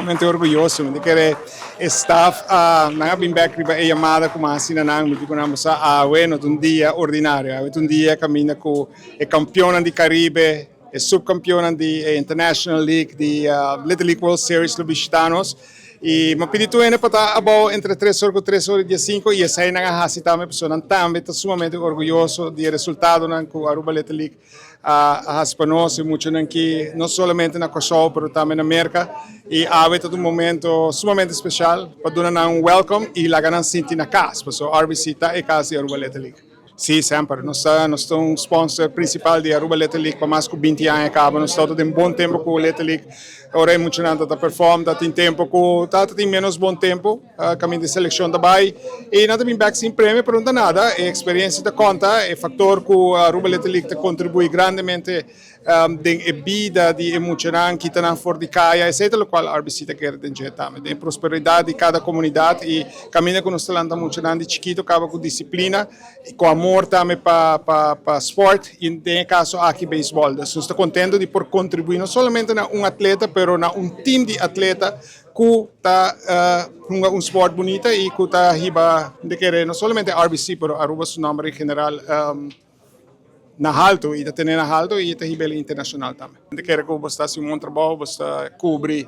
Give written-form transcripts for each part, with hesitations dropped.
Sumamente orguyoso. Mi ta kere e staff a nan a bin bek riba e yamada ku mi a hasi na nan. Mi di ku nan bo sa awe no ta un dia ordinario. Awe ta un dia kaminda ku e kampionnan di Karibe, e subkampionnan di e International League di Little League World Series lo bishita nos. I mi a pidi tur hende pa ta abou entre 3 or ku 3 or 15 i esei nan a hasi tambe, pasobra nan tambe ta sumamente orguyoso di e resultadonan ku Aruba Little League a hasi pa nos i muchanan aki no solamente na Kòrsou pero tambe na Merka. I awe ta un momento sumamente spesial pa duna nan un welcome i laga nan sinti na kas, pasobra RBC ta e kas di Aruba Little League. Si, semper. Nos ta un sponsor prinsipal di Aruba Little League pa mas ku 20 aña kaba. Nos ta den bon tempu ku Little League. Ora e muchanan ta perform, ta tin tempu ku ta tin menos bon tempu, kaminda di selekshon ta bai. I nan ta bin bèk sin premio, pero no ta nada. E eksperensia ta konta, e faktor ku Aruba Little League ta kontribuí grandemente den e bida di e muchanan, kita nan for di kaya, esei ta lokual RBC ta kere den dje tambe. Den prosperidat di kada komunidat i kaminda ku nos ta lanta muchanan di chikitu kaba ku disiplina, ku amor tambe pa sport i den e kaso aki beisbòl. Dus nos ta kontentu di por kontribuí no solamente na un atleta, pero na un tim di atleta ku ta hunga un sport bunita i ku ta hiba de kere no solamente RBC, pero Aruba su nòmber en general na haltu i ta tene na haltu i ta hiba internashonal tambe. Mi ta kere ku bo ta hasi un bon trabou, bo ta kubri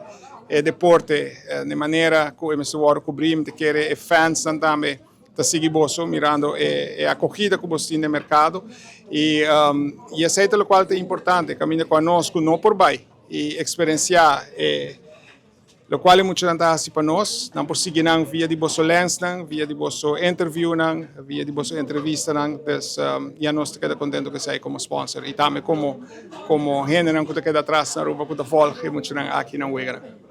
e deporte di manera ku e mester wòrdu kubrí. Mi ta kere e fansnan tambe ta sigui boso mirando e akogida ku bo tin den merkado i esei ta lokual ta importante, kaminda ku anos ku no por bai i eksperensiá e lokual e muchanan ta hasi pa nos, nan por sigui nan via di boso lensnan, via di boso interviewnan, via di boso entrevistanan. Dus ya nos ta keda kontentu ku esei komo sponsor i tambe komo hendenan ku ta keda atras na Aruba ku ta volg e muchanan aki nan weganan.